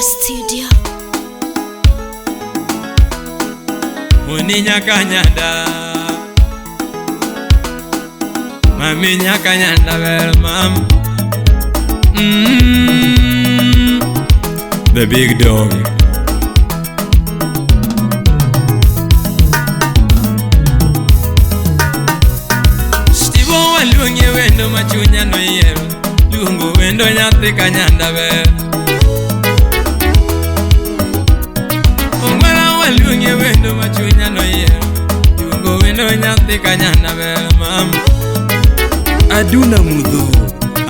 Studio. Moni nyakanyanda Mami nyakanyanda ber mam. The big dog. Stivo waluongi wendo machunya noyiero. Luongo wendo nyathi kanyanda ber. Ongwara waluongi wendo machunya noyiero. Luongo wendo nyathi kanyanda ber mam. Aduna mudho.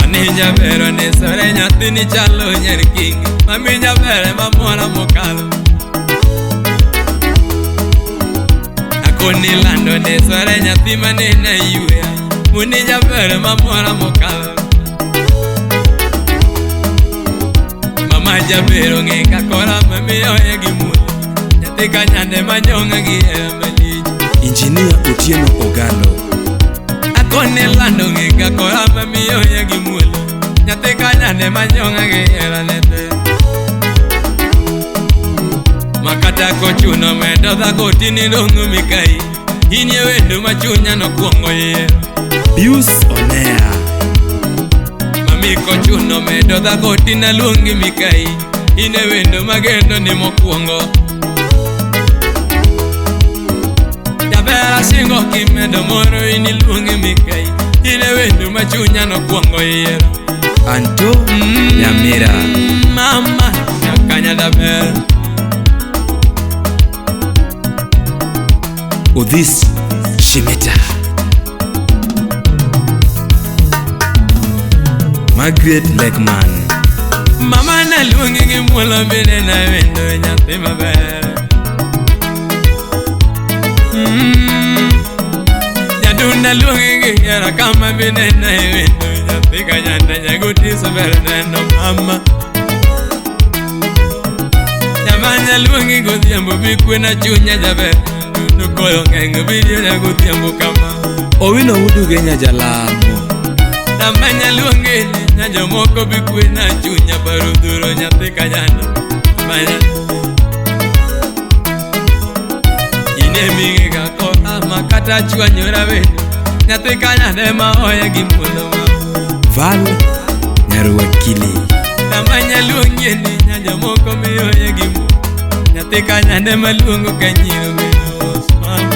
Ani jabero ne sore nyathi ni chalo nyer king. Mami jabere mamora mokalo. Akoni lando ne sore nyathi manene yuya. Muni jabere mamora mokalo. Mama jabero ng'e kakora mami oye gi mulo. Nyathi kanyande manyong'a gi hera malich. Engineer Otieno Ogalo. Akoni lando ng'e kakora mami oye gi mulo. Nyathi kanyande manyong'a gi hera nete. Makata kochuno medo dhako tini dong'o mikai. Inie wendo machunya nokwongo yiero. Pius Onea. Mami kochuno medo dhako tina luongi mikai. Ine wendo magendo ni mokwongo. Jabera singo kimedo moro ini luongi mikai. Ine wendo machunya nokwongo yiero. Anto Nyamira. Mama nyakanyanda ber. Odhis Shimeta. Margaret Lekman. Mama naluongi gi muolo bende na wendo nyathi maber. Nyadunda luongi gi hera kama bende na wendo nyathi kanyanda nyagotiso ber neno mama. Nyamanya luongi godhiambo bikwena chunya jaber. Dundu koyo ng'eng bidiera godhiambo kama. Owino Uduge nyajalamo. Namanya luongi nya jomoko bikwena chunya paro dhuro nyathi kanyanda. Manya ine ming'e ga kora makata chwanyora wendo nyathi kanyanda ema oye gi muolo ma. Val Nyaruwakili. Namanya luongi ni nya jomoko miyoye gi muolo. Nyathi kanyanda ema luongo ka nyiro mino Osman.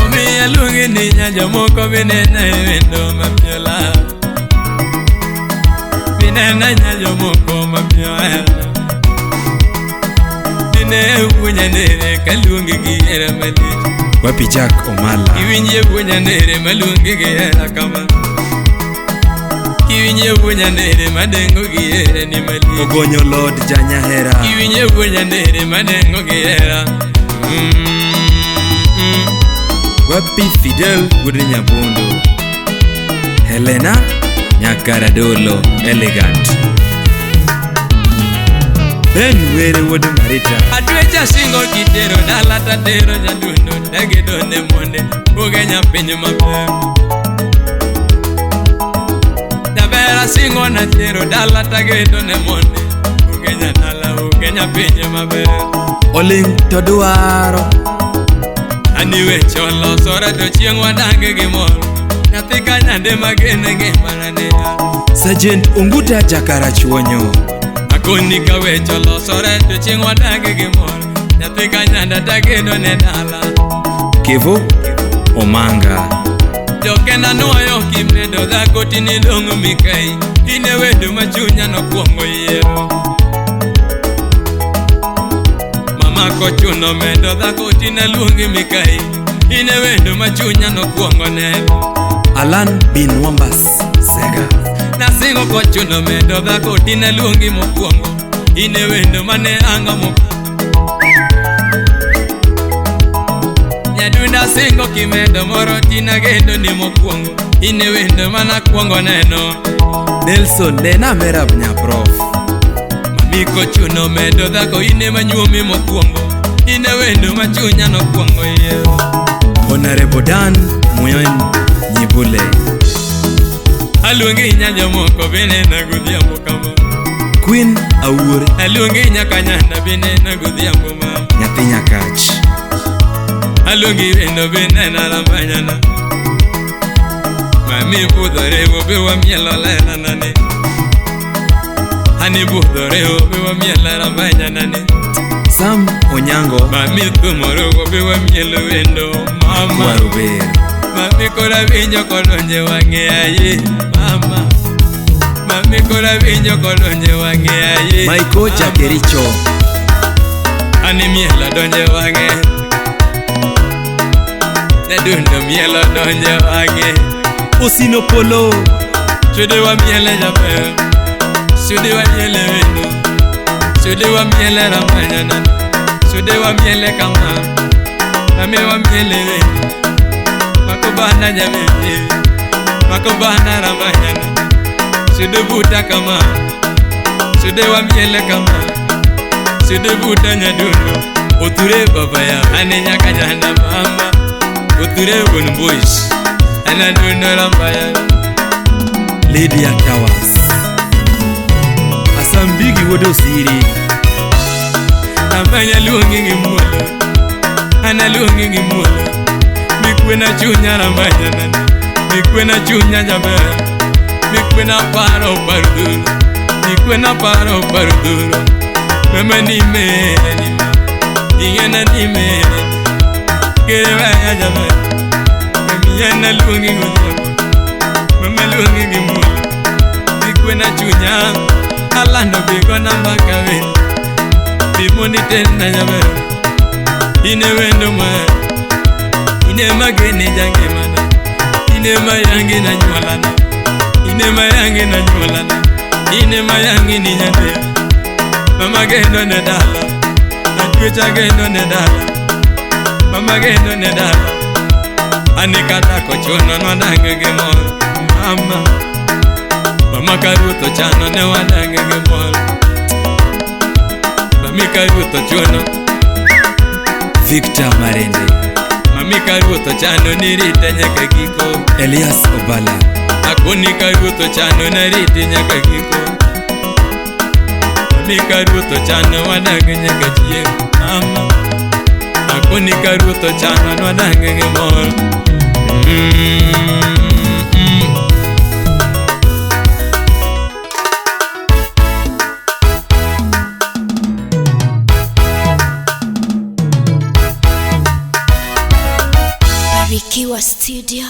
Omiya luongi ni nya jomoko binena e wendo mamiyo lal. Binena nya jomoko mamiyo hera. Dine wuonya nere kaluongi gi hera malich. Wapi Jack Omala. Iwinje wuonya nere maluongi gi hera kama. Kiwinje wuonya nere madengo gi hera ni malich. Ogonyo Lord Janyahera. Kiwinje wuonya nere madengo gi hera. Wapi Fidel wuod Nyabondo. Helena Nyakaradolo Elegant. Ben Were wuod Marita. Atwecha singo kitero dala tatero nyadundo tagedo ne monde ugenya piny maber. Jabera singo na tero dala tagedo ne monde ugenya dala ugenya piny maber. Oling to dwaro. Ani weche olosore to chieng' wadange gi mor. Nyathi kanyande magene ngimana ne Sergeant Onguta Jakarachuonyo. Akoni ka weche olosore to chieng' wadange gi mor. Nyathi kanyanda tagedo ne dala. Kevo Omanga. Jokenda nuoyo kimedo dhako tini dong'o mikai. Ine wendo machunya nokwongo yiero. Mama kochuno medo dhako tina luongi mikai. Ine wendo machunya nokwongo neno. Alan Bin Wambas Sega. Nasingo kochuno medo dhako tina luongi mokwongo. Ine wendo mane anga mokwongo. Nyadunda singo kimedo moro tina gendo ni mokwongo. Ine wendo mana kwongo neno. Nelson Nena Merab Nyaprof. Mami kochuno medo dhako ine manyuomi mokwongo. Ine wendo machunya nokwongo yiero. Honorable Dan Muyon Nyibule. Aluongi nya jomoko binena godhiambo kama. Queen Awuor. Aluongi nyaka nyanda bineno godhiambo mama. Nyathi Nyakach. Aluongi wendo binena rambanyana. Mami budho rewo be wamielo lela nane. Ani budho rewo be wamielo rambanyana ne. Sam Onyango. Mami thumoro be wamielo wendo mama. Waruber. Mami kora winjo kodonje wang'e aye mama. Mami kora winjo kodonje wang'e aye. Maiko Jakericho. Ani mielo donje wang'e. Nyadundo mielo donje wang'e. Osino Polo. Sude wa miele jaber. Sude wa miele wendo. Sude wa miele ramanyana. Sude wa miele kama. Mami wa miele wendo. Makobana jamete. Makobana ramanyana. Sude buta kama. Sude wa miele kama. Sude buta nyadundo. Oture baba ya. Ane nyaka jana mama. Oture won boys. Ana dundo rambaya. Lydia Towers. Asambigi wuod Osiri. Amanya luongi gi muolo. Ana luongi gi muolo. Mikwena chunya rambanya. Mikwena chunya jaber. Mikwena paro par duro. Mikwena paro par duro. Mama ni me ni ma. Ingena ni me. Kere waya jaber. Mami ana luongi godhiambo. Mama luongi gi muolo. Mikwena chunya. Alando bigona mbaka we. Bimondi tena jaber. Ine wendo ma. Ine magene jange mana. Ine mayange na nyuolana. Ine mayange na nyuolana. Ine mayange ni nyande. Mama gendo ne dala. Atwecha gendo ne dala. Mama gendo ne dala. Anikata kochono nwadange gi mor. Mama. Mama karuoth ochano ne wadange gi mor. Mami karuoth ochuno. Victor Marende. Mami karuoth ochano nirite nyaka giko. Elias Obala. Akoni karuoth ochano narite nyaka giko. Mami karuoth ochano wadange nyaka chieng'. Mama. Akoni karuoth ochano nwadange gi mor. Barikiwa Studio.